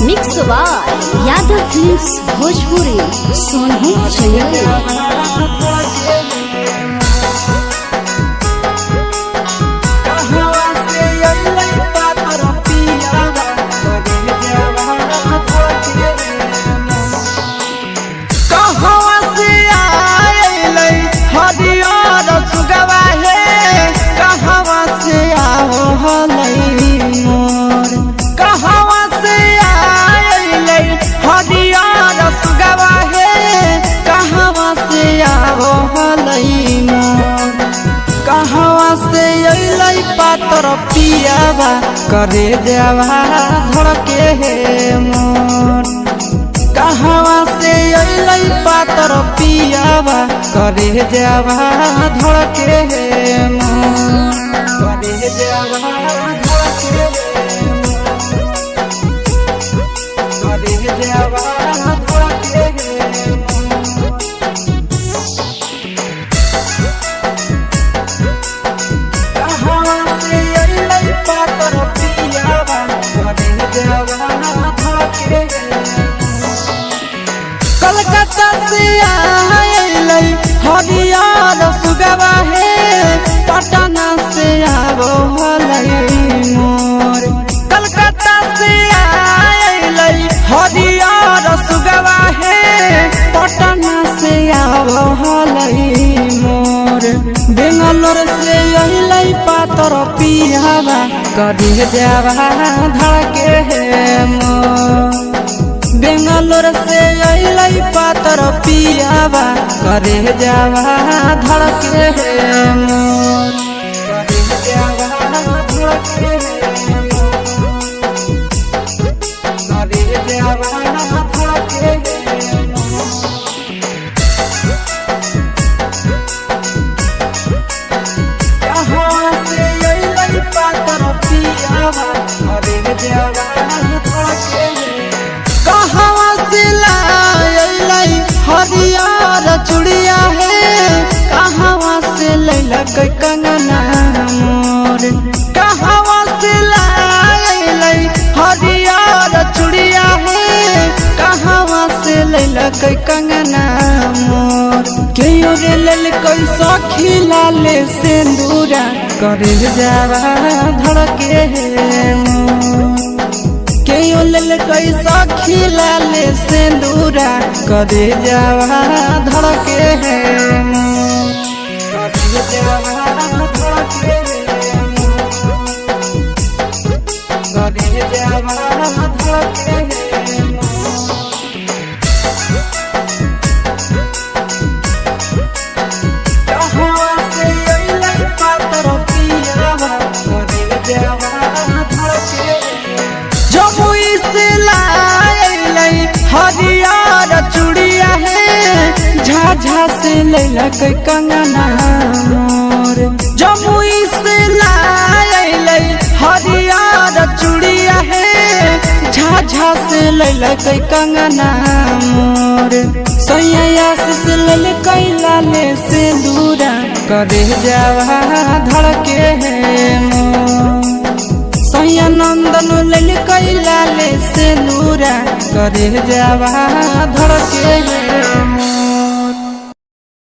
Mix by Yadav films Bhojpuri Sonu Changel. कहवा से आइलै हरियर सुगवा हे, कहवा से आवलै मोर। कहवा से आइलै हरियर सुगवा हे, कहवा से आवलै मोर। कहवा से अइलै पातर पियावा, करे देवा धड़के हे मोर। कहवा से अइलै पातर पियावा, करे जावा धड़के हे मोर। करे जावा धड़के हे मोर। करे जावा धड़के हे मोर। कहवा से अइलै पातर पियावा, करे जावा धड़के हे मोर। कलकत्ता से आइलै हरियर सुगवा हे, पटना से आवलै मोर। कलकत्ता से आइलै हरियर सुगवा हे, पटना से आवलै मोर। बेंगलोर से अइलै पातर पियावा, करे जावा धड़के हे मोर। बेंगलोर से अइलै पातर पियावा, करे जावा धड़के हे मोर। करे जावा धड़के हे मोर। करे जावा धड़के हे मोर। कहवा से अइलै पातर पियावा, करे जावा धड़के हे। कहवा से लाइलै हरियर चूड़िया हे, कहवा से लैलक कंगना मोर। कहवा से लाइलै हरियर चूड़िया हे, कहवा से लैलक कंगना मोर। केयो रे ललकै सखी लाले सिंदूरा, करे जावा धड़के हे मोर। केयो ललकै सखी लाले सिंदूरा, करे जावा धड़के हे मोर। करे जावा धड़के हे मोर। करे जावा धड़के हे मोर। कहवा से अइलै पातर पियावा, करे जावा धड़के। जमुई से लाइलै हरियर चूड़िया हे, झाझा से लैलक कंगना मोर। जमुई से लाइलै हरियर चूड़िया हे, झाझा से लैलक कंगना मोर। सैया से ललकै लाले सिंदूरा, करे जावा धड़के हे मोर। सैया नंदन ललकै लाले सिंदूरा, करे जावा धड़के हे मोर।